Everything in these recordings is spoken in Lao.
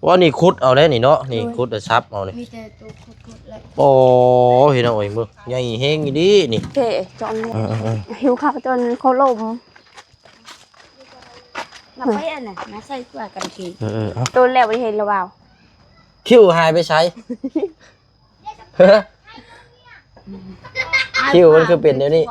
ບໍ່ ນີ້ຂຸດເອົາໄດ໋ນີ້ເນາະ ນີ້ ໂດຍ ຂຸດແລ້ວສັບເອົານີ້ ມີແຕ່ໂຕຂຸດໆແຫຼະ. ໂອ້ ພີ່ນ້ອງເອີຍ ເບິ່ງໃຫຍ່ແຮງອີ່ຫຼີນີ້ ເພ ຈອງ ເອີໆໆ ຫິວເຂົ້າຈົນໂຄລົມ ມາໄປອັນນັ້ນ ມາໃສ່ຕົວກັນທີ ເອີໆ ເອົາ ໂຕແລ້ວບໍ່ເຫັນລະວ່າວ ຄິ້ວຫາຍໄປໃສ? ຄິ້ວມັນຄືເປັນແນວນີ້.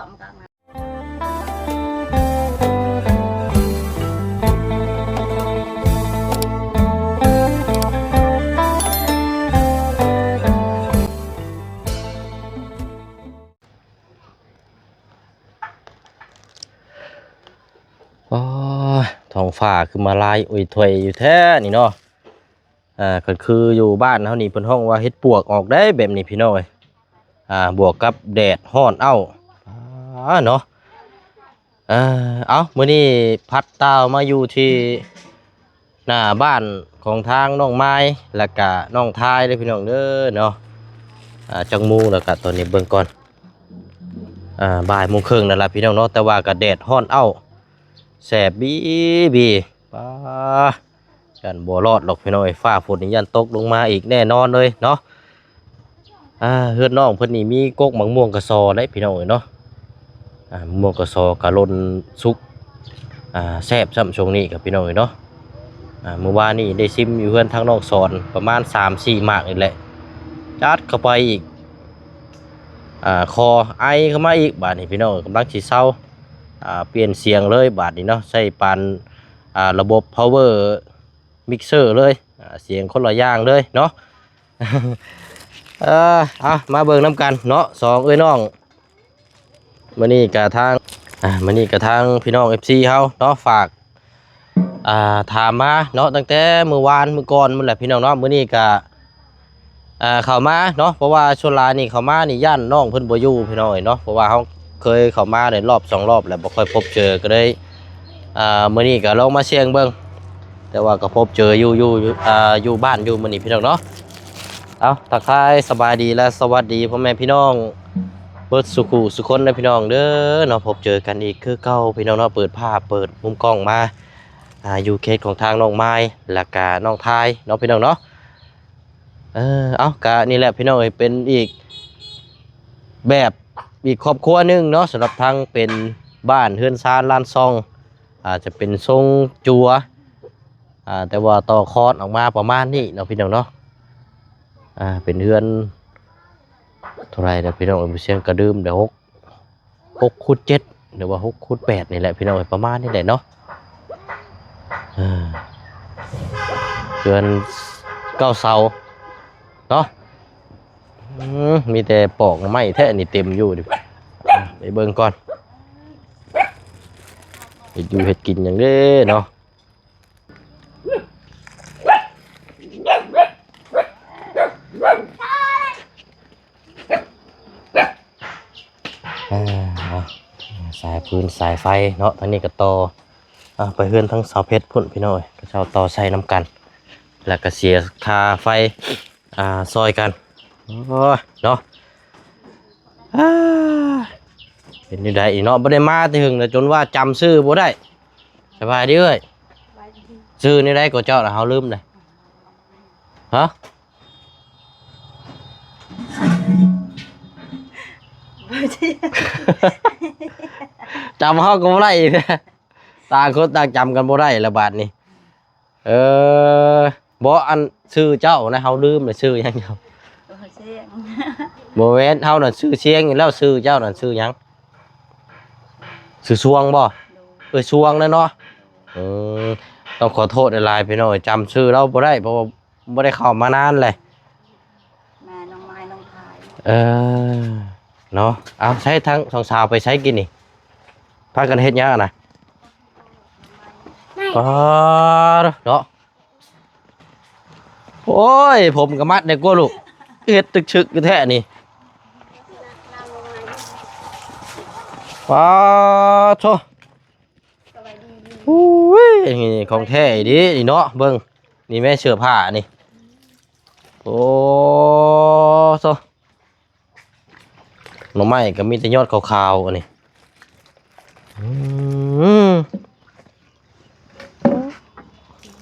ໂອ້ຍ ທ້ອງຟ້າຄືມາລາຍອຸຍຖວຍຢູ່ແທ້ນີ້ເນາະ. ອ່າ ກໍຄືຢູ່ບ້ານເຮົານີ້ເພິ່ນຮ້ອງວ່າເຫັດປວກອອກໄດ໋ ແບບນີ້ພີ່ນ້ອງເອີຍ. ອ່າ ບວກກັບແດດຮ້ອນເອົ້າ ອ່າ ເນາະ. ເອີ ເອົ້າ ມື້ນີ້ພັດຕາວມາຢູ່ທີ່ໜ້າບ້ານຂອງທາງນ້ອງມາຍ ແລ້ວກະນ້ອງທາຍເດີພີ່ນ້ອງເດີເນາະ. ອ່າ ຈັກໂມງແລ້ວກະຕອນນີ້ເບິ່ງກ່ອນ ອ່າ ບ່າຍໂມງເຄິ່ງນັ້ນລະພີ່ນ້ອງເນາະ ແຕ່ວ່າກະແດດຮ້ອນເອົ້າ ແສບບີບີ ປ້າ ຢ້ານບໍ່ລອດດອກພີ່ນ້ອງເອີຍ ຟ້າຝົນນີ້ຢ້ານຕົກລົງມາອີກແນ່ນອນເລີຍເນາະ. ອ່າ ເຮືອນນ້ອງເພິ່ນນີ້ມີກົກໝາກມ່ວງກະຊໍໄດ໋ພີ່ນ້ອງເອີຍເນາະ. ອ່າ ໝາກມ່ວງກະຊໍກະຫຼົ່ນສຸກ ອ່າ ແຊບຊ້ຳຊ່ວງນີ້ກະພີ່ນ້ອງເອີຍເນາະ. ອ່າ ມື້ວານນີ້ໄດ້ຊິມຢູ່ເຮືອນທາງນ້ອງສອນປະມານສາມສີ່ໝາກນີ້ແຫຼະ ຈັດເຂົ້າໄປອີກ ອ່າ ຄໍໄອເຂົ້າມາອີກ ບາດນີ້ພີ່ນ້ອງເອີຍ ກຳລັງຊິເຊົາ ອ່າ ປ່ຽນສຽງເລີຍບາດນີ້ເນາະ ໃຊ້ປານ ອ່າ ລະບົບພາວເວີມິກເຊີເລີຍ ອ່າ ສຽງຄົນລະຢ່າງເລີຍເນາະ. ເອີ ເອົາ ມາເບິ່ງນຳກັນເນາະ ສອງເອື້ອຍນ້ອງ. ມື້ນີ້ກະທາງ ອ່າ ມື້ນີ້ກະທາງພີ່ນ້ອງເອັຟຊີເຮົາເນາະ ຝາກ ອ່າ ຖາມມາເນາະ ຕັ້ງແຕ່ມື້ວານມື້ກ່ອນພຸ້ນແຫຼະພີ່ນ້ອງເນາະ. ມື້ນີ້ກະ ອ່າ ເຂົ້າມາເນາະ ເພາະວ່າສ່ວນຫຼາຍນີ້ເຂົ້າມານີ້ຢ້ານນ້ອງເພິ່ນບໍ່ຢູ່ພີ່ນ້ອງເອີຍເນາະ ເພາະວ່າເຮົາເຄີຍເຂົ້າມາໄດ້ລອບສອງລອບແລ້ວ ບໍ່ຄ່ອຍພົບເຈີ ກໍເລີຍ ອ່າ ມື້ນີ້ກໍລອງມາສ່ຽງເບິ່ງ ແຕ່ວ່າກໍພົບເຈີຢູ່ ຢູ່ ອ່າ ຢູ່ບ້ານຢູ່ມື້ນີ້ພີ່ນ້ອງເນາະ. ເອົາ ທັກທາຍສະບາຍດີ ແລະ ສະຫວັດດີພໍ່ແມ່ພີ່ນ້ອງເບິດສູ່ຄູ່ສູ່ຄົນເດີພີ່ນ້ອງເດີເນາະ. ພົບເຈີກັນອີກຄືເກົ່າພີ່ນ້ອງເນາະ ເປີດພາບເປີດມຸມກ້ອງມາ ອ່າ ຢູ່ເຂດຂອງທາງນ້ອງມາຍ ແລະກະນ້ອງທາຍເນາະພີ່ນ້ອງເນາະ. ເອີ ເອົາ ກະນີ້ແຫຼະພີ່ນ້ອງເອີຍ ເປັນອີກແບບ ອີກຄອບຄົວໜຶ່ງເນາະ ສຳລັບທັງເປັນບ້ານເຮືອນຊານລານຊ່ອງ ອາດຈະເປັນຊົງຈັ່ວ ອາ ແຕ່ວ່າຕໍ່ຄອນອອກມາປະມານນີ້ເນາະພີ່ນ້ອງເນາະ. ອາ ເປັນເຮືອນເທົ່າໃດລະພີ່ນ້ອງເອີຍ ບໍ່ຊຽງກະລືມແລ້ວ ຫົກ ຫົກຄູນເຈັດ ຫຼືວ່າຫົກຄູນແປດນີ້ແຫຼະພີ່ນ້ອງເອີຍ ປະມານນີ້ແຫຼະເນາະ. ເອີ ເຮືອນເກົ້າເສົາເນາະ. ອືມ ມີແຕ່ປອກໄມ້ແທ້ນີ້ເຕັມຢູ່ ໄປເບິ່ງກ່ອນ ເຮັດຢູ່ເຮັດກິນຫຍັງເດ້ເນາະ. ອ່າ ສາຍຟືນສາຍໄຟເນາະ ທາງນີ້ກໍຕໍ່ ອ່າ ໄປເຮືອນທາງສາວເພັດພຸ້ນພີ່ນ້ອງເອີຍ ເຂົາເຈົ້າຕໍ່ໃສ່ນຳກັນ ແລ້ວກໍເສຍຄ່າໄຟ ອ່າ ຊ່ອຍກັນ ໂອ້ຍ ເນາະ. ອ່າ ເປັນຈັ່ງໃດອີກເນາະ ບໍ່ໄດ້ມາແຕ່ຫຶງແລ້ວ ຈົນວ່າຈຳຊື່ບໍ່ໄດ້. ສະບາຍດີເອີຍ ສະບາຍດີ ຊື່ແນວໃດກໍເຈົ້ານະ ເຮົາລືມເລີຍ ຮະ ຈຳເຮົາກໍບໍ່ໄດ້ອີກ ຕ່າງຄົນຕ່າງຈຳກັນບໍ່ໄດ້ລະບາດນີ້. ເອີ ບໍ່ ອັນຊື່ເຈົ້ານະ ເຮົາລືມລະ ຊື່ຫຍັງເຈົ້າ? ບໍ່ແມ່ນ ເຮົານະຊື່ຊຽງຢູ່ແລ້ວ ຊື່ເຈົ້ານະຊື່ຫຍັງ? ຊື່ຊວງບໍ່? ເອີ ຊວງນະເນາະ. ເອີ ຕ້ອງຂໍໂທດຫຼາຍໆ ພີ່ນ້ອງ ຈຳຊື່ລາວບໍ່ໄດ້ ເພາະວ່າບໍ່ໄດ້ເຂົ້າມານານແຫຼະ. ແມ່ນ້ອງໄມ້ນ້ອງພາຍ ເອີ ເນາະ. ເອົາ ໃຊ້ທັງສອງສາວໄປໃສກິນນີ້? ພາກັນເຮັດຫຍັງຫັ້ນນະ? ປາດເນາະ ໂອ້ຍ ຜົມກະມັດແດ່ກວ່າລູກ ເຮັດຕຶກຊຶກຢູ່ແທ້ນີ້ ປາດໂທ້. ອຸ້ຍ ນີ້ຂອງແທ້ອີ່ຫຼີນີ້ເນາະ ເບິ່ງ ນີ້ແມ່ເສື້ອຜ້ານີ້ ໂອ້ໂທ້. ໜໍ່ໄມ້ກໍມີແຕ່ຍອດຂາວໆ ອັນນີ້ ອືມ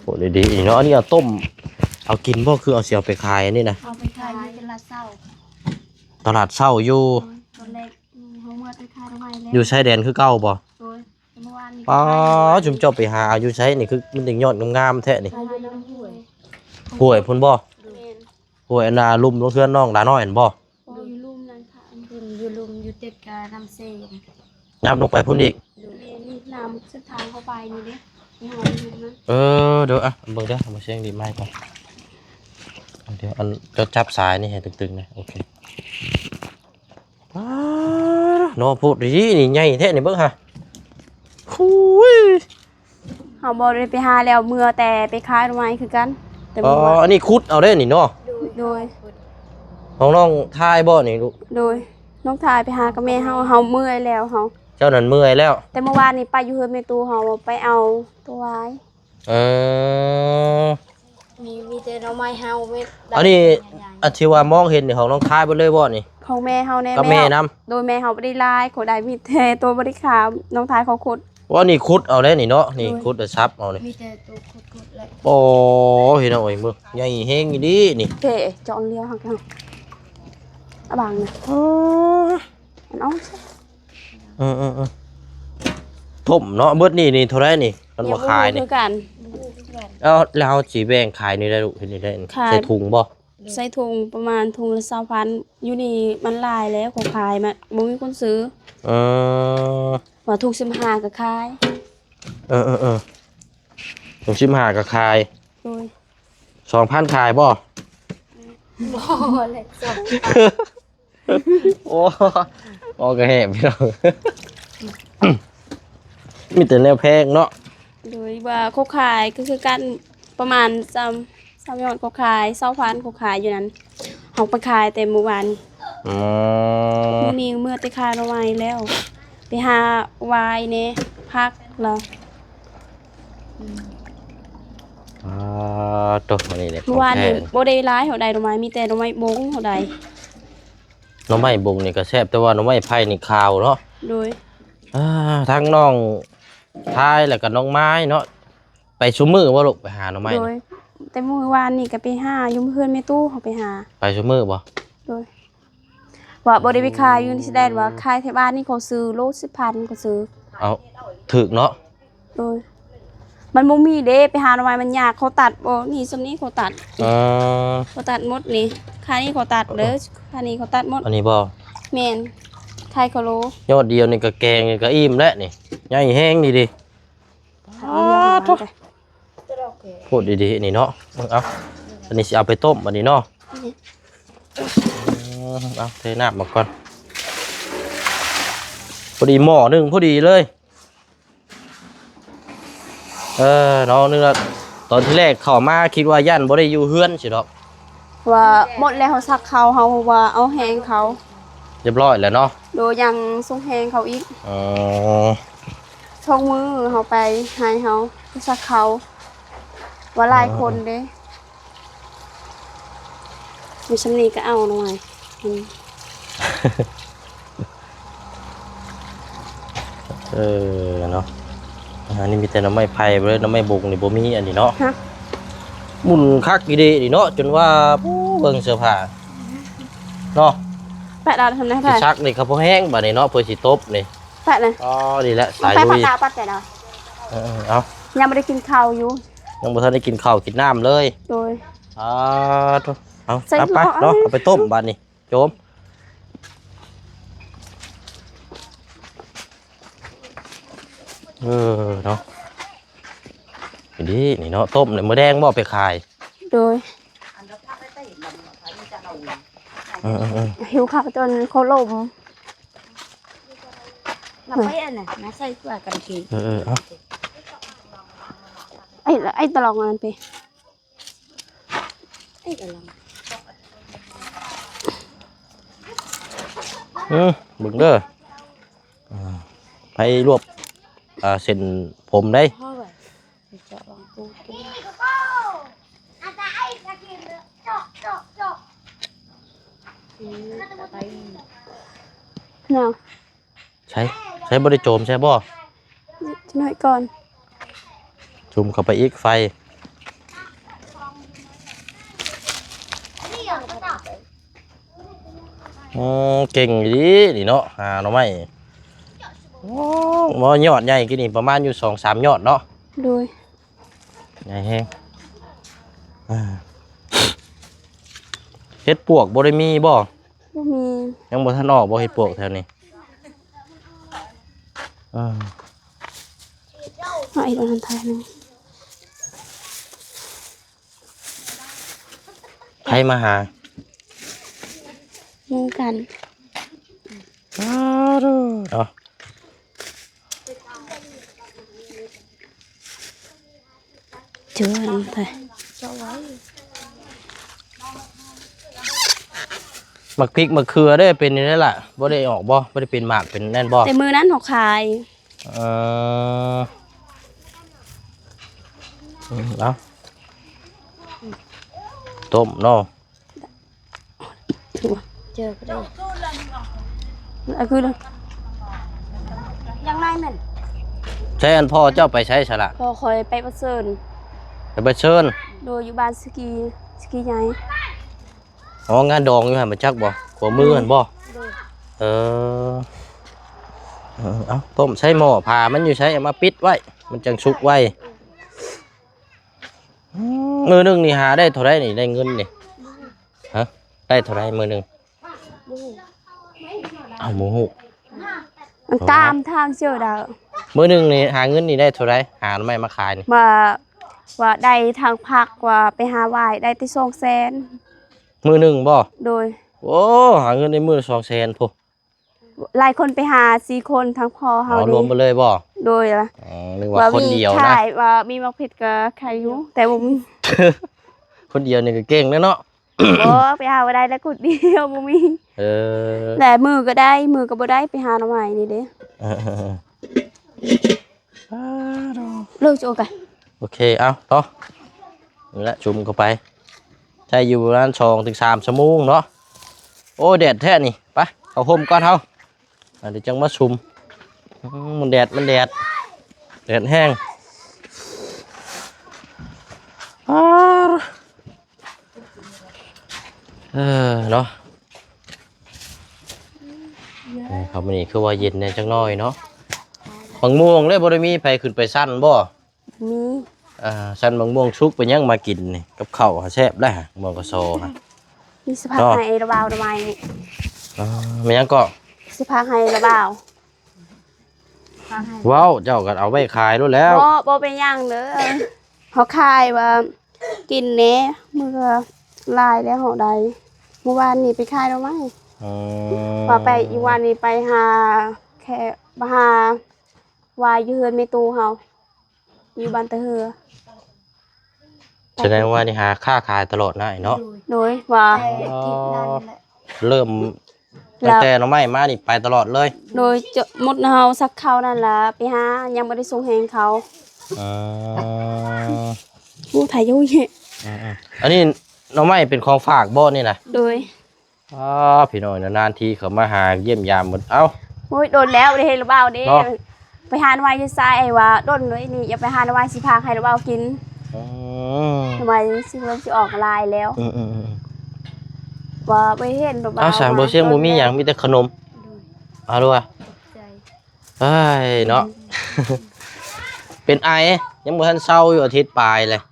ໂອ້ ດີໆ ເນາະ ອັນນີ້ເອົາຕົ້ມ ເອົາກິນບໍ່ ຄືເອົາ ຊິເອົາໄປຂາຍອັນນີ້ນະ? ເອົາໄປຂາຍຢູ່ຕະຫຼາດເຊົ້າ. ຕະຫຼາດເຊົ້າຢູ່ ໂດຍ ຕອນແລກ ອືມ ເຮົາເມືອໄປຂາຍດອກໄມ້ແລ້ວ. ຢູ່ຊາຍແດນຄືເກົ່າບໍ່? ໂດຍ ແຕ່ເມື່ອວານນີ້ ປ້າ ໄປຂາຍຢູ່ ຊຸມເຈົ້າໄປຫາເອົາຢູ່ໃສນີ້ ຄືມັນຈັ່ງຍອດງາມໆແທ້ນີ້? ຂາຍຢູ່ນຳຫ້ວຍ ຫ້ວຍພຸ້ນບໍ່? ໂດຍ ແມ່ນ ຫ້ວຍອັນນ່າລຸ່ມລົງເຮືອນນ້ອງດານ້ອຍຫັ້ນບໍ່? ບໍ່ ຢູ່ລຸ່ມນັ້ນຄ່ະ ຢູ່ລຸ່ມ ຢູ່ຕິດກັບນ້ຳເຊນະ. ນ້ຳລົງໄປພຸ້ນອີກ? ໂດຍ ແມ່ນ ນ້ຳສຸດທາງເຂົ້າໄປນີ້ເດ້ ໄປຮອດຢູ່ລຸ່ມນັ້ນ. ເອີ ເດີ ອ່ະ ເບິ່ງເດີ ເອົາມາເຊງດີໄມ້ກ່ອນ. ເດີ ອັນ ເຈົ້າຈັບສາຍນີ້ໃຫ້ຕຶງໆນະ. ໂອເຄ. ວ້າ ເນາະ ໂພດດີນີ້ ໃຫຍ່ແທ້ນີ້ ເບິ່ງຫາ. ຫູຍ ເຮົາບໍ່ໄດ້ໄປຫາແລ້ວ ເມືອແຕ່ໄປຂາຍໜໍ່ໄມ້ຄືກັນ ແຕ່ ອໍ ເມື່ອວານ ອັນນີ້ຂຸດເອົາເດ້ນີ້ເນາະ? ໂດຍ ຂອງນ້ອງທາຍບໍ່ນີ້ລູກ? ໂດຍ ນ້ອງທາຍໄປຫາກັບແມ່ເຮົາ ເຮົາເມື່ອຍແລ້ວເຮົາ. ເຈົ້ານັ້ນເມື່ອຍແລ້ວ ແຕ່ເມື່ອວານນີ້ໄປຢູ່ເຮືອນແມ່ຕູ້ ເຮົາໄປເອົາຕົວວາຍ. ເອີ ມີ ມີແຕ່ໜໍ່ໄມ້ເຮົາ ອັນນີ້ ອັນທີ່ວ່າມອງເຫັນນີ້ຂອງນ້ອງທາຍເບິດເລີຍບໍ່ນີ້? ຂອງແມ່ເຮົາແນ່ ກັບແມ່ນຳ. ໂດຍ ແມ່ເຮົາບໍ່ໄດ້ຫຼາຍ ເຂົາໄດ້ມີແຕ່ຕົວບໍລິຂາມ ນ້ອງທາຍເຂົາຂຸດ. ວ່ານີ້ຂຸດເອົາໄດ້ນີ້ເນາະ ນີ້ ໂດຍ ຂຸດແລ້ວສັບເອົານີ້ ມີແຕ່ຕົວຂຸດໆແຫຼະ. ໂອ້ ພີ່ນ້ອງເອີຍ ເບິ່ງ ໃຫຍ່ແຮງອີ່ຫຼີນີ້ ເດ້ ຈອນລຽວຫັ້ນ ເອົາບາງນະ. ອໍ ມັນອອກ ເອີໆໆ ຖົມເນາະ. ເບິດນີ້ນີ້ເທົ່າໃດນີ້ ຄັນວ່າຂາຍນີ້? ຄືກັນ. ເອົາ ແລ້ວເຮົາຊິແບ່ງຂາຍນີ້ໄດ້ລູກ ເຮັດນີ້ໄດ້ ຂາຍ ໃສ່ຖົງບໍ່? ໃສ່ຖົງປະມານຖົງລະຊາວພັນ. ຢູ່ນີ້ມັນຫຼາຍແລ້ວ ເຂົາຂາຍມາ ບໍ່ມີຄົນຊື້. ເອີ ວ່າຖົງສິບຫ້າກໍຂາຍ. ເອີໆໆ ຖົງສິບຫ້າກໍຂາຍ. ໂດຍ ສອງພັນຂາຍບໍ່? ບໍ່ແຫຼະ ສອງພັນ. ໂອ້ ເວົ້າກໍແຮງພີ່ນ້ອງ ມີແຕ່ແນວແພງເນາະ. ໂດຍ ວ່າເຂົາຂາຍກໍຄືກັນ ປະມານຊາວ ຊາວຍອດເຂົາຂາຍຊາວພັນ ເຂົາຂາຍຢູ່ນັ້ນ ເຮົາໄປຂາຍແຕ່ມື້ວານ. ອືມ ມື້ນີ້ເມືອແຕ່ຂາຍໜໍ່ໄມ້ແລ້ວ ໄປຫາຫວາຍແດ່ ຜັກລະ. ອືມ ອ່າ ໂຕ ມື້ນີ້ແຫຼະ ມື້ວານນີ້ ຂອງແທ້ ບໍ່ໄດ້ຫຼາຍເທົ່າໃດ ໜໍ່ໄມ້ ມີແຕ່ໜໍ່ໄມ້ບົງເທົ່າໃດ. ໜໍ່ໄມ້ບົງນີ້ກໍແຊບ ແຕ່ວ່າໜໍ່ໄມ້ໄຜ່ນີ້ຄາວເນາະ. ໂດຍ ອ່າ ທັງນ້ອງທາຍ ແລ້ວກໍນ້ອງມາຍເນາະ ໄປຊຸມື້ບໍ່ລູກ ໄປຫາໜໍ່ໄມ້? ໂດຍ ແຕ່ມື້ວານນີ້ກໍໄປຫາຢູ່ເຮືອນແມ່ຕູ້ ເຮົາໄປຫາ. ໄປຊຸມື້ບໍ່? ໂດຍ ວ່າບໍ່ໄດ້ໄປຂາຍຢູ່ໃນຊາຍແດນ ວ່າຂາຍແຖວບ້ານນີ້ ເຂົາຊື້ໂລສິບພັນ ເຂົາຊື້. ເອົາ ຖືກເນາະ. ໂດຍ ມັນບໍ່ມີເດ້ ໄປຫາໜໍ່ໄມ້ມັນຍາກ ເຂົາຕັດບໍ່ ນີ້ ສ່ຳນີ້ເຂົາຕັດ. ເອີ ເຂົາຕັດໝົດນີ້ ຄານີ້ເຂົາຕັດເດີ ຄານີ້ເຂົາຕັດໝົດ. ອັນນີ້ບໍ່? ແມ່ນ ຂາຍຄາໂລ. ຍອດດຽວນີ້ກໍແກງນີ້ກໍອີ່ມແລ້ວນີ້ ໃຫຍ່ແຮງນີ້ເດ. ໂພດດີໆ ນີ້ເນາະ ເບິ່ງເອົາ ອັນນີ້ຊິເອົາໄປຕົ້ມບັດນີ້ເນາະ. ອືມ ເອົາເທນ້ຳມາກ່ອນ ພໍດີໝໍ້ໜຶ່ງພໍດີເລີຍ. ເອີ ນ້ອງນຶກວ່າ ຕອນທີແລກເຂົ້າມາຄິດວ່າຢ້ານບໍ່ໄດ້ຢູ່ເຮືອນຊິດອກ ວ່າໝົດແລ້ວ ເຮົາສັກເຂົ້າ ເຮົາວ່າເອົາແຮງເຂົາ. ຮຽບຮ້ອຍແລ້ວເນາະ. ໂດຍ ຍັງສົ່ງແຮງເຂົາອີກ. ອໍ ຊ່ວງມື້ເຮົາໄປໃຫ້ເຮົາໄປສັກເຂົ້າ ວ່າຫຼາຍຄົນເດ້. ອໍ ມີສ່ຳນີ້ກໍເອົາໜ່ອຍ. ອືມ ເອີ ເນາະ ອັນນີ້ມີແຕ່ໜໍ່ໄມ້ໄຜ່ເລີຍ ໜໍ່ໄມ້ບົງນີ້ບໍ່ມີ ອັນນີ້ເນາະ. ຫະ ໝຸ່ນຄັກອີ່ຫຼີນີ້ເນາະ ຈົນວ່າ ໂອ້ ເບິ່ງເສື້ອຜ້າເນາະ. ແປະດາວທຳໄດ້ ຊິສັກນີ້ກໍພໍແຮງບາດນີ້ເນາະ ເພື່ອຊິຕົບນີ້. ແປະນະ. ອໍ ນີ້ແຫຼະ ສາຍລຸຍ. ເອີໆ ເອົາ ຍັງບໍ່ໄດ້ກິນເຂົ້າຢູ່ ຍັງບໍ່ທັນໄດ້ກິນເຂົ້າກິນນ້ຳເລີຍ. ໂດຍ ສາທຸ. ເອົາ ໃສ່ ເອົາໄປ ເອົາ ເນາະ ເອົາໄປຕົ້ມບາດນີ້ ໂຈມ. ເອີເນາະ ດີນີ້ເນາະ ຕົ້ມໃນມື້ແດງບໍ່ໄປຂາຍ? ໂດຍ ເອີໆໆ ຫິວເຂົ້າຈົນໂຄລົມ ມາໄປອັນນັ້ນ ມາໃສ່ຕົວກັນທີ. ເອີໆ ເອົາ ໄອ້ ໄອ້ຕະຫຼອງອັນນັ້ນໄປ. ເອີ ເບິ່ງເດີ ອ່າ ໄປລວບ ອ່າ ເສັ້ນຜົມໄດ໋. ເນາະ. ໃຊ້ ໃຊ້ບໍ່ໄດ້ໂຈມໃຊ້ບໍ່? ໜ້ອຍກ່ອນ ຈຸ່ມເຂົ້າໄປອີກໄຟ. ອືມ ເກັ່ງອີ່ຫຼີນີ້ເນາະ ຫາໜໍ່ໄມ້. ໂອ້ ບໍ່ ຍອດໃຫຍ່ກີ້ນີ້ປະມານຢູ່ສອງສາມຍອດເນາະ. ໂດຍ ໃຫຍ່ແຮງ. ອ່າ ເຫັດປວກບໍ່ໄດ້ມີບໍ່? ບໍ່ມີ. ຍັງບໍ່ທັນອອກບໍ່ເຫັດປວກແຖວນີ້? ອ່າ ເອົາອີກອັນນັ້ນຖ່າຍໜຶ່ງ. ໃຜມາຫາ? ໝູ່ກັນ. ອ້າໂທ້ ເນາະ ເຈີອັນນັ້ນແທ້. ໝາກພິກໝາກເຂືອເດ້ ເປັນຈັ່ງໃດລະ? ບໍ່ໄດ້ອອກບໍ່? ບໍ່ໄດ້ເປັນໝາກເປັນນັ້ນບໍ່? ແຕ່ມື້ນັ້ນເຮົາຂາຍ. ເອີ ເອົາ ຕົ້ມເນາະ. ເຈີກໍໄດ້ ເອົາຄືນ ຍັງໄດ້ແມ່ນ. ໃສ ອັນພໍ່ເຈົ້າໄປໃສຊະລະ? ພໍ່ຂ້ອຍໄປປະເຊີນ. ໄປປະເຊີນ? ໂດຍ ຢູ່ບ້ານສະກີ ສະກີໃຫຍ່. ອໍ ງານດອງຢູ່ຫັ້ນ ມາຈັກບໍ່? ຂົວມືຫັ້ນບໍ່? ໂດຍ. ເອີ ເອີ ເອົາ ຕົ້ມໃສ່ໝໍ້ ຜ້າມັນຢູ່ໃສ? ເອົາມາປິດໄວ້ ມັນຈັ່ງສຸກໄວ. ອືມ ມື້ໜຶ່ງນີ້ຫາໄດ້ເທົ່າໃດນີ້ ໄດ້ເງິນນີ້? ຮະ ໄດ້ເທົ່າໃດມື້ໜຶ່ງ? ບໍ່ຮູ້. ເອົ້າ ບໍ່ຮູ້. ມັນຕາມທາງເຊີດາ. ມື້ໜຶ່ງນີ້ຫາເງິນນີ້ໄດ້ເທົ່າໃດ? ຫາໜໍ່ໄມ້ມາຂາຍນີ້ ວ່າ ວ່າໄດ້ທັງຜັກ ວ່າໄປຫາຫວາຍ ໄດ້ແຕ່ສອງແສນ. ມື້ໜຶ່ງບໍ່? ໂດຍ. ໂອ້ ຫາເງິນໄດ້ມື້ລະສອງແສນພຸ້ນ. ຫຼາຍຄົນໄປຫາສີ່ຄົນ ທັງພໍ່ເຮົາ ອໍ ນີ້ ລວມເບິດເລີຍບໍ່? ໂດຍລະ. ອໍ ນຶກວ່າຄົນດຽວນະ. ວ່າມີຂາຍ ວ່າມີໝາກເຜັດກໍຂາຍຢູ່ ແຕ່ບໍ່ມີ. ຄົນດຽວນີ້ກໍເກັ່ງແລ້ວເນາະ. ບໍ່ ໄປຫາບໍ່ໄດ້ແລ້ວ ຄົນດຽວບໍ່ມີ. ເອີ ແລະມື້ກໍໄດ້ ມື້ກໍບໍ່ໄດ້ ໄປຫາໜໍ່ໄມ້ນີ້ເດ້. ເອີ ເອີ ເອີ ເລີກຈະໂອກະ ໂອເຄ ເອົາຕໍ່ ນີ້ແຫຼະ ຊຸມເຂົ້າໄປ ໃຊ້ຢູ່ປະມານສອງເຖິງສາມຊົ່ວໂມງເນາະ. ໂອ້ ແດດແທ້ນີ້ ໄປ ເຂົ້າຮົ່ມກ່ອນເຮົາ ອັນນີ້ຈັ່ງມາຊຸມ. ອືມ ມັນແດດ ມັນແດດ ແດດແຮງ. ອ້າ ເອີ ເນາະ ເຂົ້າມານີ້ຄືວ່າເຢັນແດ່ຈັກໜ້ອຍເນາະ. ບັກມ່ວງເດ້ ບໍ່ໄດ້ມີໃຜຂຶ້ນໄປຊັ້ນບໍ່? ມີ. ອ່າ ຊັ້ນບັກມ່ວງສຸກ ເປັນຫຍັງມາກິນນີ້ ກັບເຂົ້າຫາແຊບໄດ໋ ໝໍ້ກະຊໍຫາ. ມີສະພາບໃຫ້ລະບ່າວດອກໄມ້ນີ້. ອ່າ ແມ່ນຫຍັງເກາະ? ສະພາບໃຫ້ລະບ່າວ. ເວົ້າ ເຈົ້າກໍເອົາໄວ້ຂາຍໂລດແລ້ວ. ບໍ່ ບໍ່ເປັນຫຍັງເດີ ເຮົາຂາຍວ່າກິນແດ່ ມື້ລະຫຼາຍແລ້ວເຮົາໄດ້. ມື້ວານນີ້ໄປຂາຍດອກໄມ້. ອືມ ວ່າໄປ ຢູ່ວານນີ້ໄປຫາແຄ່ ມາຫາວາຍຢູ່ເຮືອນແມ່ຕູ້ເຮົາ ຢູ່ບ້ານຕາເຮືອ. ສະແດງວ່ານີ້ຫາຄ້າຂາຍຕະຫຼອດນະເນາະ. ໂດຍ ວ່າ ອໍ ເລີ່ມ ແລ້ວ ຕັ້ງແຕ່ໜໍ່ໄມ້ມານີ້ໄປຕະຫຼອດເລີຍ. ໂດຍ ໝົດເຮົາສັກເຂົ້ານັ້ນລະ ໄປຫາ ຍັງບໍ່ໄດ້ສົ່ງແຮງເຂົາ. ອືມ ໂອ້ ຖ່າຍຢູ່. ອືມໆ ອັນນີ້ໜໍ່ໄມ້ເປັນຂອງຝາກບໍ່ນີ້ນະ? ໂດຍ. ອ້າ ພີ່ນ້ອງ ນານໆທີເຂົ້າມາຫາຢ້ຽມຢາມໝົດ. ເອົ້າ ໂອ້ຍ ດົນແລ້ວບໍ່ໄດ້ເຫັນລະບ່າວເດ້ເນາະ. ໄປຫາໜໍ່ໄມ້ຢູ່ຊາຍ ໄອ້ວ່າດົນເລີຍນີ້ ຢາກໄປຫາໜໍ່ໄມ້ຊິພາໃຫ້ລະບ່າວກິນ. ອືມ ໜໍ່ໄມ້ຊິເລີ່ມຊິອອກຫຼາຍແລ້ວ. ອືມໆ ວ່າບໍ່ເຫັນລະບ່າວ. ເອົ້າ ສາງບໍ່ຊຽງບໍ່ມີຫຍັງ ມີແຕ່ຂະໜົມ. ເອົາລະວ່າ ເອີຍເນາະ ເປັນໄອ ຍັງບໍ່ທັນເຊົາຢູ່ ອາທິດປາຍເລີຍ.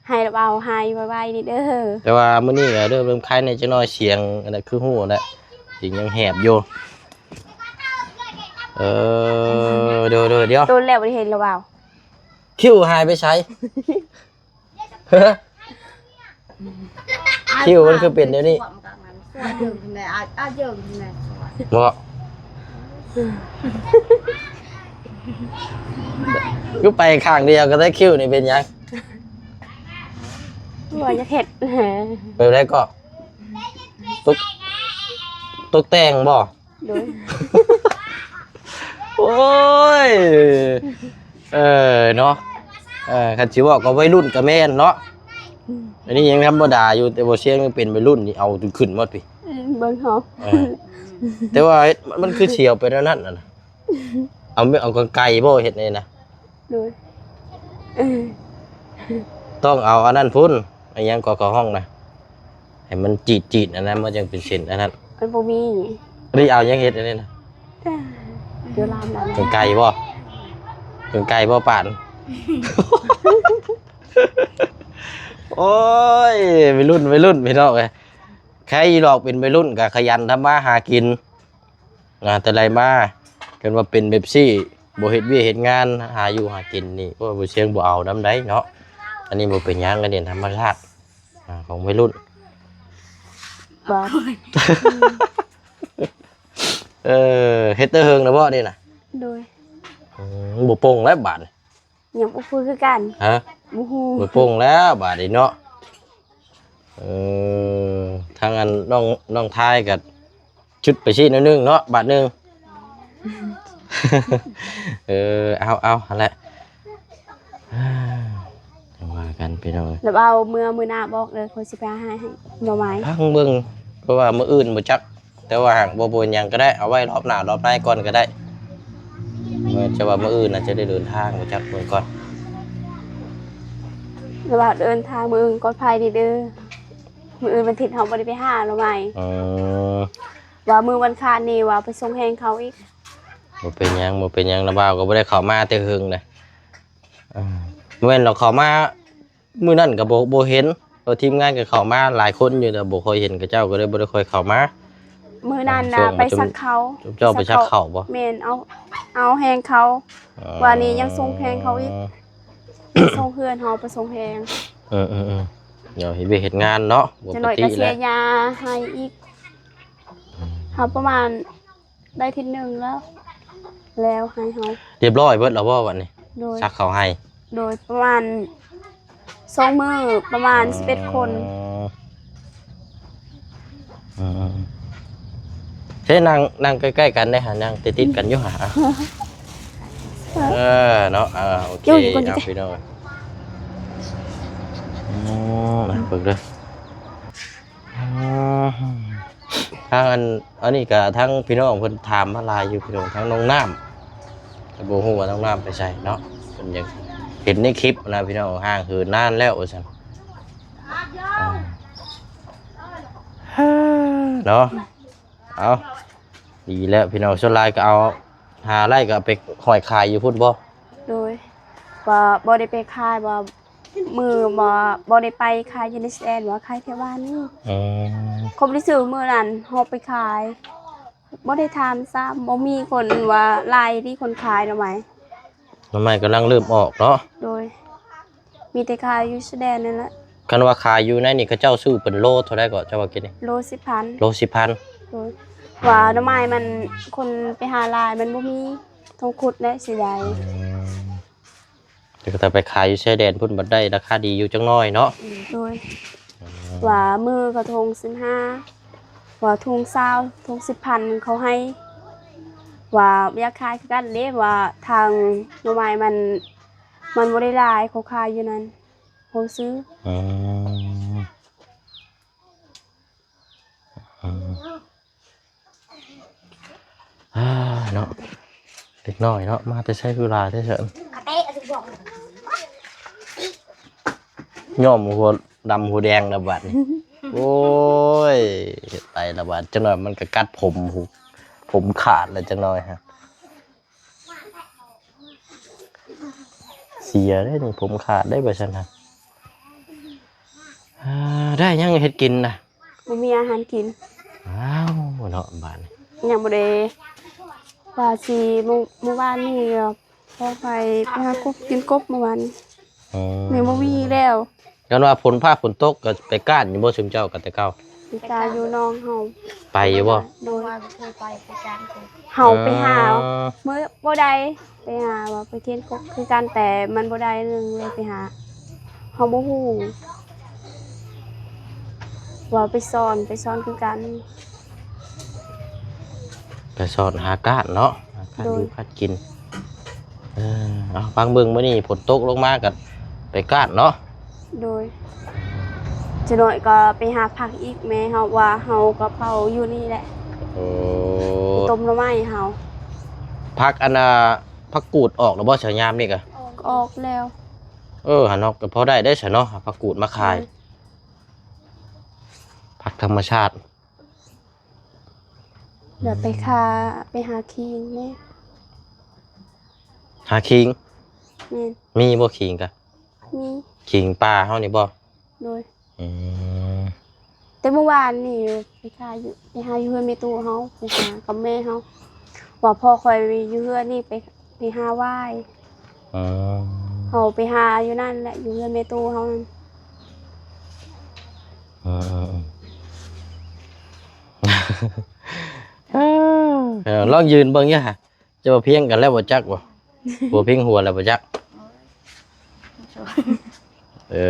ໃຫ້ລະບ່າວຫາຍໄວໆນີ້ເດີ. ແຕ່ວ່າມື້ນີ້ກໍເລີ່ມ ເລີ່ມໄຄແດ່ຈັກໜ້ອຍ ສຽງອັນນັ້ນຄືຮູ້ແຫຼະ ສຽງຍັງແຫບຢູ່. ເອີ ໂດຍໆ ດຽວ ດົນແລ້ວບໍ່ໄດ້ເຫັນລະບ່າວ. ຄິ້ວຫາຍໄປໃສ? ຄິ້ວມັນຄືເປັນແນວນີ້? ບໍ່ ຄືໄປຂ້າງດຽວກໍໄດ້. ຄິ້ວນີ້ເປັນຫຍັງ? ບໍ່ຢາກເຮັດ. ແບບໃດກໍ? ຕົກ ຕົກແຕ່ງບໍ່? ໂດຍ. ໂອ້ຍ ເອີ ເນາະ ເອີ ຄັນຊິເວົ້າກໍໄວລຸ້ນກໍແມ່ນເນາະ. ອືມ ອັນນີ້ຍັງທຳມະດາຢູ່ ແຕ່ບໍ່ຊຽງຍັງເປັນໄວລຸ້ນນີ້ ເອົາຈົນຂຶ້ນໝົດພີ້. ອືມ ເບິ່ງເຮົາ. ເອີ ແຕ່ວ່າມັນຄືຊິເອົາໄປແນວນັ້ນນະ ເອົາ ເອົາການໄກບໍ່ເຮັດນີ້ນະ? ໂດຍ. ເອີ ຕ້ອງເອົາອັນນັ້ນພຸ້ນ ອີຫຍັງກໍເຂົາຮ້ອງນະ? ໃຫ້ມັນຈີດໆ ອັນນັ້ນ ມັນຈັ່ງເປັນເສັ້ນອັນນັ້ນ. ມັນບໍ່ມີ. ອັນນີ້ເອົາຫຍັງເຮັດອັນນີ້ນະ? ເອີ ຢູ່ລາວນັ້ນ ການໄກບໍ່? ການໄກບໍ່ປານ? ໂອ້ຍ ໄວລຸ້ນ ໄວລຸ້ນ ພີ່ນ້ອງເອີຍ. ໃຄອີຫຼອກເປັນໄວລຸ້ນກໍຂະຫຍັນທຳມາຫາກິນ. ອ່າ ແຕ່ໃດມາ ຄັນວ່າເປັນແບບຊີ້ ບໍ່ເຮັດວຽກເຮັດງານ ຫາຢູ່ຫາກິນນີ້ ໂອ້ຍ ບໍ່ຊຽງບໍ່ເອົານຳໃດເນາະ. ອັນນີ້ບໍ່ເປັນຫຍັງ ອັນນີ້ທຳມະຊາດ ອ່າ ຂອງໄວລຸ້ນ. ບໍ່ ເອີ ເຮັດແຕ່ເຫິງແລ້ວບໍ່ນີ້ນະ? ໂດຍ. ອືມ ບໍ່ປົງແລ້ວບາດນີ້. ຍັງບໍ່ຮູ້ຄືກັນ. ຮະ? ບໍ່ຮູ້. ບໍ່ປົງແລ້ວບາດນີ້ເນາະ. ເອີ ທາງອັນນ້ອງ ນ້ອງທາຍກໍຈຶດໄປຊີ້ໜ້ອຍໜຶ່ງເນາະ ບາດໜຶ່ງ. ເອີ ເອົາ ເອົາ ຫັ້ນແຫຼະ ຈັ່ງວ່າກັນພີ່ນ້ອງເອີຍ. ແລ້ວເອົາເມື່ອມື້ໜ້າບອກເດີ ຂ້ອຍຊິໄປຫາໃຫ້ໜໍ່ໄມ້. ພັງເບິ່ງ ເພາະວ່າມື້ອື່ນບໍ່ຈັກ ແຕ່ວ່າຫາກບໍ່ ບໍ່ເປັນຫຍັງກໍໄດ້ ເອົາໄວ້ລອບໜ້າລອບໃນກ່ອນກໍໄດ້. ເອີ ຈະວ່າມື້ອື່ນອາດຈະໄດ້ເດີນທາງ ບໍ່ຈັກ ເບິ່ງກ່ອນ. ລະວ່າເດີນທາງມື້ອື່ນປອດໄພດີເດີ. ມື້ອື່ນວັນທິດເຮົາບໍ່ໄດ້ໄປຫາໜໍ່ໄມ້. ເອີ ວ່າມື້ວັນຄານນີ້ວ່າໄປສົ່ງແຮງເຂົາອີກ. ບໍ່ເປັນຫຍັງ ບໍ່ເປັນຫຍັງ ລະບ່າວກໍບໍ່ໄດ້ເຂົ້າມາແຕ່ເຫິງນະ. ເອີ ບໍ່ແມ່ນດອກ ເຂົ້າມາ ມື້ນັ້ນກໍບໍ່ ບໍ່ເຫັນ ເພາະທີມງານກໍເຂົ້າມາຫຼາຍຄົນຢູ່ ແຕ່ບໍ່ຄ່ອຍເຫັນເຂົາເຈົ້າ ກໍເລີຍບໍ່ໄດ້ຄ່ອຍເຂົ້າມາ. ມື້ນັ້ນນະ ໄປສັກເຂົ້າ. ເຈົ້າໄປສັກເຂົ້າບໍ່? ແມ່ນ ເອົາ ເອົາແຮງເຂົາ. ອໍ ວ່ານີ້ຍັງສົ່ງແຮງເຂົາອີກ ສົ່ງເຮືອນເຮົາໄປສົ່ງແຮງ. ເອີໆໆ ດຽວເຮັດວຽກເຮັດງານເນາະ ບໍ່ ຈັກໜ້ອຍກໍເສຍຢາໃຫ້ອີກ. ເຮົາປະມານ ໄດ້ທີໜຶ່ງແລ້ວ ແລ້ວໃຫ້ເຮົາ. ຮຽບຮ້ອຍເບິດແລ້ວບໍ່ບັດນີ້? ໂດຍ. ສັກເຂົ້າໃຫ້. ໂດຍ ປະມານສອງມື້ ປະມານສິບເອັດຄົນ. ເອີ ເອີ ເອີ ເຮັດ ນັ່ງ ນັ່ງໃກ້ໆກັນເດ້ຫາ ນັ່ງຕິດໆກັນຢູ່ຫາ. ເອີ ເນາະ ເອີ ໂອເຄ ເອົາພີ່ນ້ອງ ອືມ ເບິ່ງເດີ. ອ່າ ທາງອັນ ອັນນີ້ກໍທາງພີ່ນ້ອງເພິ່ນຖາມມາຫຼາຍຢູ່ພີ່ນ້ອງ ທາງນ້ອງນ້ຳ ກໍບໍ່ຮູ້ວ່ານ້ອງນ້ຳໄປໃສເນາະ. ເພິ່ນຢາກເຫັນໃນຄລິບນະພີ່ນ້ອງ ຫ່າງເຫີນນານແລ້ວວ່າຊັ້ນ ເນາະ. ເອົາ ດີແລ້ວພີ່ນ້ອງ ສ່ວນຫຼາຍກໍເອົາ ຫາໄດ້ກໍເອົາໄປຫ້ອຍຂາຍຢູ່ພຸ້ນບໍ່? ໂດຍ ວ່າບໍ່ໄດ້ໄປຂາຍ ວ່າ ມື້ບໍ່ ບໍ່ໄດ້ໄປຂາຍຢູ່ໃນແສນ ວ່າຂາຍແຖວບ້ານນີ້. ອືມ ຄົນໄດ້ຊື້ມື້ນັ້ນເຮົາໄປຂາຍ ບໍ່ໄດ້ຖາມຊ້ຳ ບໍ່ມີຄົນວ່າຫຼາຍທີ່ຄົນຂາຍໜໍ່ໄມ້. ໜໍ່ໄມ້ກຳລັງເລີ່ມອອກເນາະ. ໂດຍ ມີແຕ່ຂາຍຢູ່ຊາຍແດນນັ້ນແຫຼະ. ຄັນວ່າຂາຍຢູ່ໃນນີ້ ເຂົາເຈົ້າຊື້ເປັນໂລເທົ່າໃດເກາະ ເຈົ້າວ່າກິນນີ້? ໂລສິບພັນ. ໂລສິບພັນ. ໂດຍ ວ່າໜໍ່ໄມ້ມັນ ຄົນໄປຫາຫຼາຍ ມັນບໍ່ມີ ຕ້ອງຂຸດແຫຼະ ເສຍດາຍ. ອືມ ແຕ່ກໍໄປຂາຍຢູ່ຊາຍແດນພຸ້ນ ບັດໄດ້ລາຄາດີຢູ່ຈັກໜ້ອຍເນາະ. ໂດຍ ອືມ ວ່າມື້ກະທົງສິບຫ້າ ວ່າທຸງຊາວ ທຸງສິບພັນ ເຂົາໃຫ້ ວ່າຢາກຂາຍຄືກັນເດ້ ວ່າທາງໜໍ່ໄມ້ມັນ ມັນບໍ່ໄດ້ຫຼາຍ ເຂົາຂາຍຢູ່ນັ້ນ ເຂົາຊື້. ອືມ ອືມ ອ່າ ເນາະ ເດັກນ້ອຍເນາະ ມາແຕ່ໃສຄືຫຼາຍແທ້ຊັ້ນ. ຍ້ອມຫົວດຳຫົວແດງລະບາດນີ້. ໂອ້ຍ ເຮັດໄປລະບາດ ຈັກໜ້ອຍມັນກໍກັດຜົມ ຜົມຂາດລະຈັກໜ້ອຍຮະ. ເສຍເດ້ນີ້ ຜົມຂາດໄດ້ວ່າຊັ້ນນະ. ອ່າ ໄດ້ຫຍັງເຮັດກິນນະ? ບໍ່ມີອາຫານກິນ. ອ້າວ ເນາະ ບາດນີ້ ຍັງບໍ່ໄດ້ ວ່າຊິ ມື້ ມື້ວານນີ້ພໍໄປ ໄປຫາກົບ ກິນກົບມື້ວານນີ້. ອືມ ຍັງບໍ່ມີແລ້ວ. ຄັນວ່າຝົນຟ້າຝົນຕົກກໍໄປກ້ານຢູ່ບໍ່ ຊຸມເຈົ້າກັນແຕ່ເກົ່າ? ໄປກ້ານຢູ່ໜອງເຮົາ. ໄປຢູ່ບໍ່? ໂດຍ ເຮົາເຄີຍໄປ ໄປກ້ານ. ເຮົາໄປຫາ ເອີ ມື້ບໍ່ໄດ້ ໄປຫາວ່າໄປເຄນກົກຄືກັນ ແຕ່ມັນບໍ່ໄດ້ໜຶ່ງເລີຍ ໄປຫາ ເຮົາບໍ່ຮູ້ວ່າໄປຊ່ອນ ໄປຊ່ອນຄືກັນ. ໄປຊ່ອນຫາກ້ານເນາະ ຫາກ້ານ ໂດຍ ຢູ່ກ້ານກິນ. ເອີ ເອົາ ຟັງເບິ່ງ ມື້ນີ້ຝົນຕົກລົງມາກໍໄປກ້ານເນາະ. ໂດຍ ຈັກໜ້ອຍກໍໄປຫາຜັກອີກ ແມ່ເຮົາວ່າເຮົາກໍເຜົາຢູ່ນີ້ແຫຼະ. ໂອ້ ຕົ້ມໜໍ່ໄມ້ເຮົາ. ຜັກອັນນ່າ ຜັກກູດອອກແລ້ວບໍ່ ສະຍາມນີ້ກະ? ອອກແລ້ວ. ເອີ ຫັ້ນເນາະ ກໍພໍໄດ້ໄດ້ຊະເນາະ ຜັກກູດມາຂາຍ. ໂດຍ. ຜັກທຳມະຊາດ. ດຽວໄປຫາ ໄປຫາຄີງແດ່. ຫາຄີງ? ແມ່ນ. ມີບໍ່ຄີງກະ? ມີ. ຄີງປ່າເຮົານີ້ບໍ່? ໂດຍ. ອືມ. ແຕ່ມື້ວານນີ້ໄປຫາຢູ່ ໄປຫາຢູ່ເຮືອນແມ່ຕູ້ເຮົາ ໄປຫາກັບແມ່ເຮົາ ວ່າພໍ່ຂ້ອຍຢູ່ເຮືອນນີ້ ໄປ ໄປຫາຫວາຍ. ອືມ. ເຮົາໄປຫາຢູ່ນັ້ນແຫຼະ ຢູ່ເຮືອນແມ່ຕູ້ເຮົານັ້ນ. ເອີໆໆ ເອີ ລອງຢືນເບິ່ງຢູ່ຫະ. ເຈົ້າວ່າພຽງກັນແລ້ວບໍ່ຈັກບໍ່? ຫົວພຽງຫົວແລ້ວບໍ່ຈັກ. ເອີ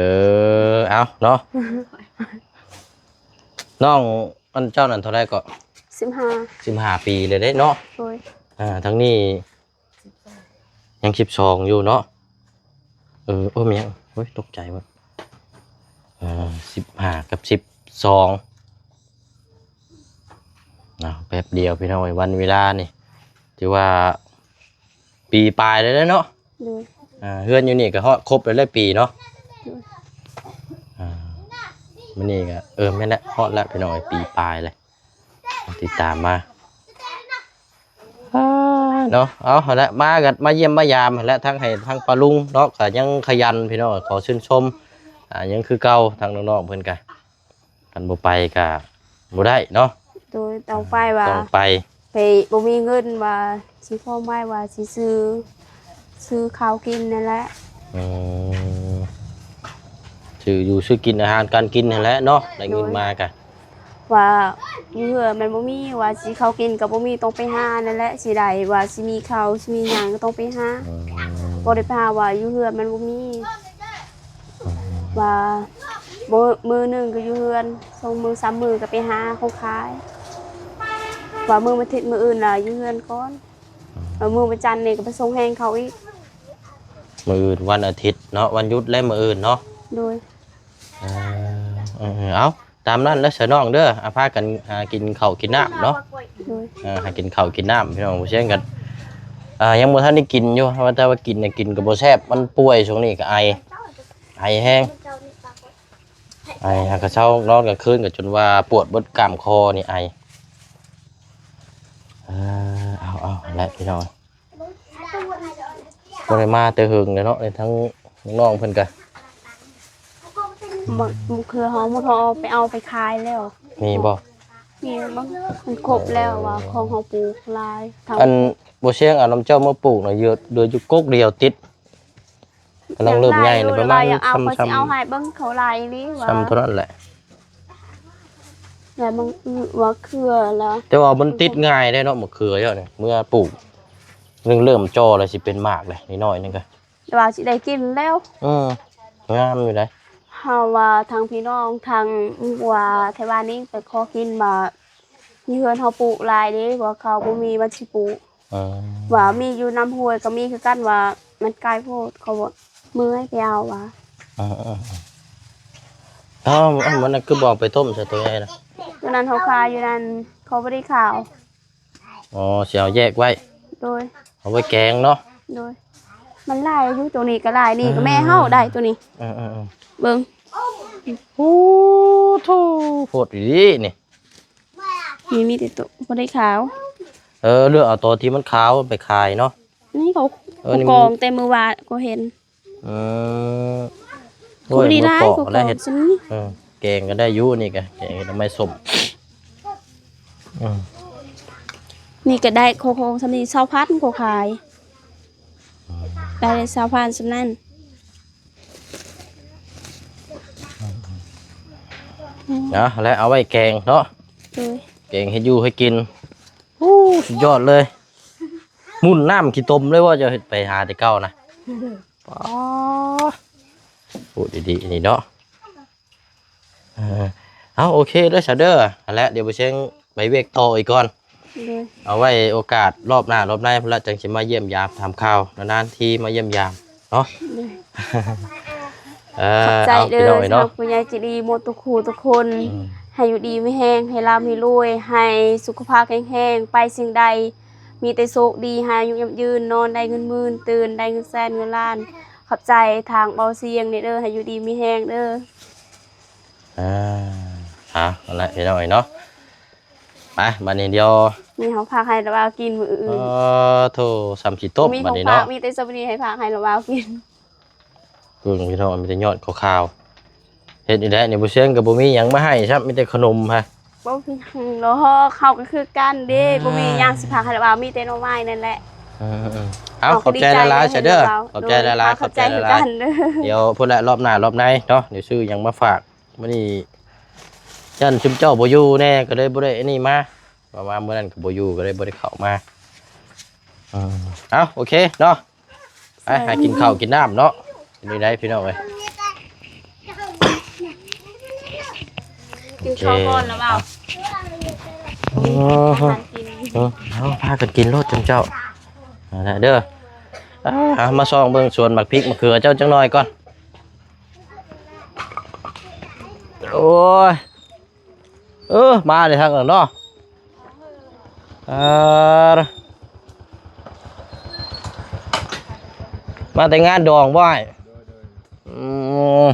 ເອົາເນາະ. ນ້ອງອັນເຈົ້ານັ້ນເທົ່າໃດເກາະ? ສິບຫ້າ. ສິບຫ້າປີແລ້ວເດ້ເນາະ. ໂດຍ. ອ່າ ທາງນີ້ ສິບສອງ ຍັງສິບສອງຢູ່ເນາະ. ເອີ ໂອ້ ແມ່ນຫຍັງ? ໂອ້ຍ ຕົກໃຈໝົດ. ເອີ ສິບຫ້າກັບສິບສອງ ເນາະ ແປັບດຽວພີ່ນ້ອງເອີຍ ວັນເວລານີ້ ຖືວ່າປີປາຍແລ້ວເນາະ. ໂດຍ. ອ່າ ເຮືອນຢູ່ນີ້ກໍຮອດຄົບແລ້ວແຫຼະປີເນາະ. ໂດຍ. ອ່າ ມື້ນີ້ກໍ ເອີ ແມ່ນແຫຼະ ຮອດແລ້ວພີ່ນ້ອງເອີຍ ປີປາຍແລ້ວ ຕິດຕາມມາ. ອ່າ ເນາະ ເອົາຫັ້ນແຫຼະ ມາກໍມາຢ້ຽມມາຢາມຫັ້ນແຫຼະ ທັງໃຫ້ທັງປ້າລຸງເນາະ ກໍຍັງຂະຫຍັນພີ່ນ້ອງ ຂໍຊື່ນຊົມ. ອ່າ ຍັງຄືເກົ່າ ທາງນ້ອງໆເພິ່ນກໍ ຄັນບໍ່ໄປກໍບໍ່ໄດ້ເນາະ. ໂດຍ ຕ້ອງໄປວ່າ ຕ້ອງໄປ ໄປບໍ່ມີເງິນວ່າຊິພ້ອມໄວ້ວ່າຊິຊື້ ຊື້ເຂົ້າກິນນັ້ນແຫຼະ. ອືມ ຊື້ຢູ່ຊື້ກິນ ອາຫານການກິນຫັ້ນແຫຼະເນາະ ໄດ້ເງິນມາກະ ໂດຍ ວ່າຢູ່ເຮືອນມັນບໍ່ມີ ວ່າຊິເຂົ້າກິນກໍບໍ່ມີ ຕ້ອງໄປຫານັ້ນແຫຼະ ຊິໄດ້ວ່າຊິມີເຂົ້າຊິມີຫຍັງກໍຕ້ອງໄປຫາ. ອືມ ບໍ່ໄດ້ໄປຫາວ່າຢູ່ເຮືອນມັນບໍ່ມີ. ອືມ ວ່າມື້ ມື້ໜຶ່ງກໍຢູ່ເຮືອນ ສອງມື້ສາມມື້ກໍໄປຫາຂອງຂາຍ ວ່າມື້ວັນທິດມື້ອື່ນລະຢູ່ເຮືອນກ່ອນ. ອືມ ເອີ ມື້ວັນຈັນນີ້ກໍໄປສົ່ງແຮງເຂົາອີກ. ມື້ອື່ນວັນອາທິດເນາະ ວັນຢຸດແລະມື້ອື່ນເນາະ. ໂດຍ. ເອີ ເອີ ເອີ ເອົາ ຕາມນັ້ນແຫຼະສະນ້ອງເດີ ອາ ພາກັນຫາກິນເຂົ້າກິນນ້ຳເນາະ. ໂດຍ. ເອີ ຫາກິນເຂົ້າກິນນ້ຳພີ່ນ້ອງ ຜູ້ຊຽງກັນ ອ່າ ຍັງບໍ່ທັນໄດ້ກິນຢູ່ ວ່າແຕ່ວ່າກິນນະກິນກໍບໍ່ແຊບ ມັນປ່ວຍ ຊ່ວງນີ້ກໍໄອ ໄອແຮງ ໄອ ຫາກະເຊົ້າ ນອນກາງຄືນກໍຈົນວ່າປວດເບິດກ້າມຄໍນີ້ ໄອ. ເອີ ເອົາ ເອົາ ແຫຼະພີ່ນ້ອງ ບໍ່ໄດ້ມາແຕ່ເຫິງແລ້ວເນາະ ທັງນ້ອງເພິ່ນກະ ມະ ມະເຂືອເຮົາ ມະເຂືອເຮົາໄປເອົາໄປຂາຍແລ້ວ. ມີບໍ່? ມີ ມັນຄົບແລ້ວວ່າຂອງເຮົາປູກຫຼາຍ. ອັນບໍ່ຊຽງເອົານຳເຈົ້າມາປູກນະ ເຫຼືອຢູ່ກົກດຽວຕິດ ກຳລັງເລີ່ມໃຫຍ່ ປະມານ ຢາກໄດ້ຢູ່ ແລ້ວວ່າຢາກເອົາ ສ່ຳ ກໍຊິເອົາໃຫ້ເບິ່ງ ເຂົາຫຼາຍອີ່ຫຼີວ່າ ສ່ຳເທົ່ານັ້ນແຫຼະ. ແລ້ວມັນ ມະເຂືອລະ ແຕ່ວ່າມັນຕິດງ່າຍເດ້ເນາະ ມະເຂືອເຈົ້ານີ້ ເມື່ອປູກ ໜຶ່ງເລີ່ມຈໍ່ແລ້ວຊິເປັນໝາກເດ້ ນ້ອຍໆໜຶ່ງກະ ແຕ່ວ່າຊິໄດ້ກິນແລ້ວ. ເອີ ງາມຢູ່ໃດ. ເຮົາວ່າທາງພີ່ນ້ອງທາງ ວ່າໄທວານນີ້ໄປຂໍກິນວ່າ ຢູ່ເຮືອນເຮົາປູກຫຼາຍເດ້ ວ່າເຂົາບໍ່ມີວັນຊິປູກ. ເອີ ວ່າມີຢູ່ນຳຫ້ວຍກໍມີຄືກັນ ວ່າມັນໄກໂພດ ເຂົາວ່າເມື່ອຍໄປເອົາວ່າ. ເອີໆໆ ເອົາ ເອົາ ມັນຄືບໍ່ເອົາໄປຕົ້ມຊະ ໂຕໃຫຍ່ນະ? ໂຕນັ້ນເຮົາຂາຍຢູ່ນັ້ນ ເຂົາບໍ່ໄດ້ຂາວ. ອໍ ຊິເອົາແຍກໄວ້. ໂດຍ. ເອົາໄວ້ແກງເນາະ. ໂດຍ. ມັນຫຼາຍຢູ່ ໂຕນີ້ກໍຫຼາຍ ນີ້ກໍແມ່ເຮົາໄດ້ໂຕນີ້. ເອີໆໆ ເບິ່ງ. ໂອ້ໂທ້ ໂພດອີ່ຫຼີນີ້. ນີ້ມີແຕ່ໂຕບໍ່ໄດ້ຂາວ. ເອີ ເລືອກເອົາໂຕທີ່ມັນຂາວໄປຂາຍເນາະ. ນີ້ເຂົາ ເອີ ນີ້ ກອງແຕ່ມື້ວານກໍເຫັນ. ເອີ ໂອ້ຍ ນີ້ຫຼາຍ ບໍ່ພໍ ກອງ ແລ້ວເຮັດ ເອີ ແກງກໍໄດ້ຢູ່ ນີ້ກໍແກງໜໍ່ໄມ້ສົ້ມ. ເອີ ນີ້ກໍໄດ້ ຂອງ ຂອງສ່ຳນີ້ ຊາວພັນ ເຂົາຂາຍ. ເອີ ໄດ້ຊາວພັນສ່ຳນັ້ນ. ເອົາ ແລ້ວເອົາໄວ້ແກງເນາະ. ໂດຍ. ແກງເຮັດຢູ່ໃຫ້ກິນ. ໂອ້ ສຸດຍອດເລີຍ. ໝຸ່ນນ້ຳຂີ້ຕົມເລີຍວ່າ ເຈົ້າເຮັດໄປຫາແຕ່ເກົ່ານະ. ອໍ ໂອ້ ດີໆ ນີ້ເນາະ. ເອີ ເອົາ ໂອເຄເດີຊະເດີ ຫັ້ນແຫຼະ ດຽວບໍ່ຊຽງໄປວຽກຕໍ່ອີກກ່ອນ. ໂດຍ. ເອົາໄວ້ໂອກາດລອບໜ້າລອບໃນພຸ້ນລະ ຈັ່ງຊິມາຢ້ຽມຢາມຖາມຂ່າວ ນານໆທີມາຢ້ຽມຢາມເນາະ. ໂດຍ. ເອີ ຂອບໃຈເດີ ເອົາ ພີ່ນ້ອງເອີຍເນາະ ສຳລັບຜູ້ໃຫຍ່ໃຈດີໝົດທຸກຜູ້ທຸກຄົນ. ອືມ. ໃຫ້ຢູ່ດີມີແຮງ ໃຫ້ລ່ຳໃຫ້ລວຍ ໃຫ້ສຸຂະພາບແຂງແຮງ ໄປສິ່ງໃດມີແຕ່ໂຊກດີ ໃຫ້ອາຍຸຍືນ ນອນໄດ້ເງິນໝື່ນ ຕື່ນໄດ້ເງິນແສນເງິນລ້ານ. ຂອບໃຈທາງເບົາຊຽງນີ້ເດີ ໃຫ້ຢູ່ດີມີແຮງເດີ. ອ່າ ອ່າ ນັ້ນແຫຼະພີ່ນ້ອງເອີຍເນາະ ໄປ ບັດນີ້ດຽວ ມີເຮົາຝາກໃຫ້ລາວກິນມື້ອື່ນ ເອີ ໂທ້ ສ່ຳຊິຕົບ ມີຂອງຝາກ ບັດນີ້ເນາະ ມີແຕ່ສຳນີ້ໃຫ້ຝາກໃຫ້ລາວກິນ ເບິ່ງພີ່ນ້ອງ ມີແຕ່ຍອດຂາວໆ ເຮັດນີ້ແຫຼະນີ້ ບໍ່ຊຽງກໍບໍ່ມີຫຍັງມາໃຫ້ຊ້ຳ ມີແຕ່ຂະໜົມຫັ້ນ ບໍ່ມີຫຍັງດອກ ເຮົາກໍຄືກັນເດ້ ເອີ ບໍ່ມີຫຍັງຊິຝາກໃຫ້ລາວ ມີແຕ່ໜໍ່ໄມ້ນັ້ນແຫຼະ ເອີໆໆ ເອົາ ເຮົາກໍ ຂອບໃຈຫຼາຍໆ ຊະເດີ ດີໃຈແຮງ ຂອບໃຈຫຼາຍໆ ເຮົາກໍຂອບໃຈຄືກັນເດີ ຂອບໃຈຫຼາຍໆ ດຽວພຸ້ນລະ ລອບໜ້າລອບໃນເນາະ ດຽວຊື້ຫຍັງມາຝາກ ມື້ນີ້ຢ້ານຊຸມເຈົ້າບໍ່ຢູ່ແດ່ ກໍເລີຍບໍ່ໄດ້ອັນນີ້ມາ ເພາະວ່າມື້ນັ້ນກໍບໍ່ຢູ່ ກໍເລີຍບໍ່ໄດ້ເຂົ້າມາ ເອີ ເອົາ ໂອເຄເນາະ ໄປຫາກິນເຂົ້າກິນນ້ຳເນາະ ເປັນຈັ່ງໃດພີ່ນ້ອງເອີຍ ກິນເຂົ້າກ່ອນລະເວົ້າ ໂອເຄ ໂອ້ ອາຫານກິນ ເອີ ເອົາ ພາກັນກິນໂລດຈຸມເຈົ້າ ນັ້ນແຫຼະເດີ ອ່າ ເອົາ ມາສ່ອງເບິ່ງສວນໝາກພິກໝາກເຂືອເຈົ້າຈັກໜ່ອຍກ່ອນ ໂອ້ຍ ເອີ ມາເດ້ທາງນັ້ນເນາະ ອ່າ ມາແຕ່ງານດອງບໍ່ອ້າຍ? ໂດຍ ໂດຍ ອືມ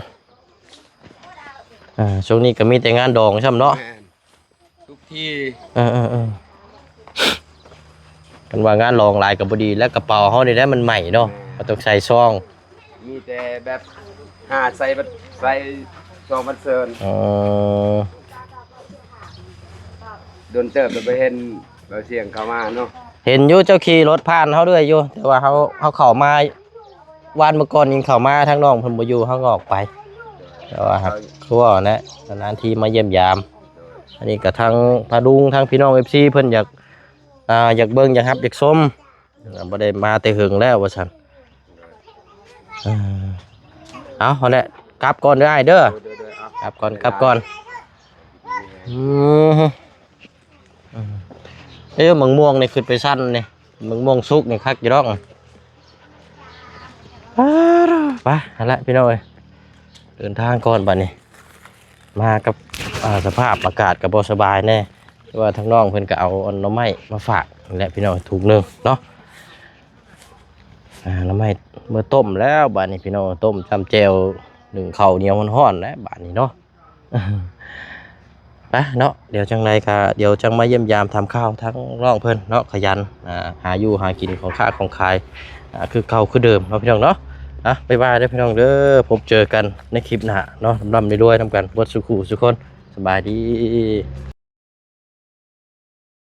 ອ່າ ຊ່ວງນີ້ກໍມີແຕ່ງານດອງຊ້ຳເນາະ ແມ່ນ ທຸກທີ່ ເອີໆໆ ຄັນວ່າງານດອງຫຼາຍກໍບໍ່ດີ ແລະກະເປົາເຮົານີ້ແຫຼະມັນໃໝ່ເນາະ ແມ່ນ ເຮົາຕ້ອງໃສ່ຊອງ ມີແຕ່ແບບຫາໃສ່ບັດ ໃສ່ຊອງບັດເຊີນ ເອີ ດົນເຕີບແລ້ວບໍ່ເຫັນບ່າວຊຽງເຂົ້າມາເນາະ ເຫັນຢູ່ ເຈົ້າຂີ່ລົດຜ່ານເຮົາເລື້ອຍຢູ່ ແຕ່ວ່າເຮົາ ເຮົາເຂົ້າມາ ວານມື້ກ່ອນຍັງເຂົ້າມາ ທາງນ້ອງເພິ່ນບໍ່ຢູ່ ເຮົາກໍອອກໄປ ແຕ່ວ່າຫາກຄືວ່າແຫຼະ ນານໆທີມາຢ້ຽມຢາມ ອັນນີ້ກໍທາງ ທາງລຸງ ທາງພີ່ນ້ອງເອັຟຊີເພິ່ນຢາກ ອ່າ ຢາກເບິ່ງ ຢາກຮັບ ຢາກຊົມ ອ່າ ບໍ່ໄດ້ມາແຕ່ເຫິງແລ້ວວ່າຊັ້ນ ເອີ ເອົາ ຫັ້ນແຫຼະ ກັບກ່ອນເດີອ້າຍເດີ ໂດຍໆໆ ເອົາ ກັບກ່ອນ ກັບກ່ອນ ອືມ ອືມ ເອີ ໝາກມ່ວງນີ້ຂຶ້ນໄປຊັ້ນນີ້ ໝາກມ່ວງສຸກນີ້ຄັກຢູ່ດອກ ໄປ ຫັ້ນແຫຼະພີ່ນ້ອງເອີຍ ເດີນທາງກ່ອນບັດນີ້ ມາກັບ ອ່າ ສະພາບອາກາດກໍບໍ່ສະບາຍແດ່ ແຕ່ວ່າທາງນ້ອງເພິ່ນກໍເອົາອັນໜໍ່ໄມ້ມາຝາກແຫຼະພີ່ນ້ອງ ຖົງໜຶ່ງເນາະ ອ່າ ໜໍ່ໄມ້ເມື່ອຕົ້ມແລ້ວ ບາດນີ້ພີ່ນ້ອງ ຕົ້ມຈ້ຳແຈ່ວ ໜຶ້ງເຂົ້າໜຽວຮ້ອນໆ ແຫຼະບາດນີ້ເນາະ ໄປເນາະ ດຽວຈັ່ງໃດກໍ ດຽວຈັ່ງມາຢ້ຽມຢາມຖາມຂ່າວທາງນ້ອງເພິ່ນເນາະ ຂະຫຍັນ ອ່າ ຫາຢູ່ຫາກິນ ຂອງຄ້າຂອງຂາຍ ອ່າ ຄືເກົ່າຄືເດີມເນາະ ພີ່ນ້ອງເນາະ ອ່ະ ບາຍບາຍເດີພີ່ນ້ອງເດີ ພົບເຈີກັນໃນຄລິບໜ້າເນາະ ລ່ຳໆລວຍໆນຳກັນເບິດສູ່ຄູ່ສູ່ຄົນ ສະບາຍດີ.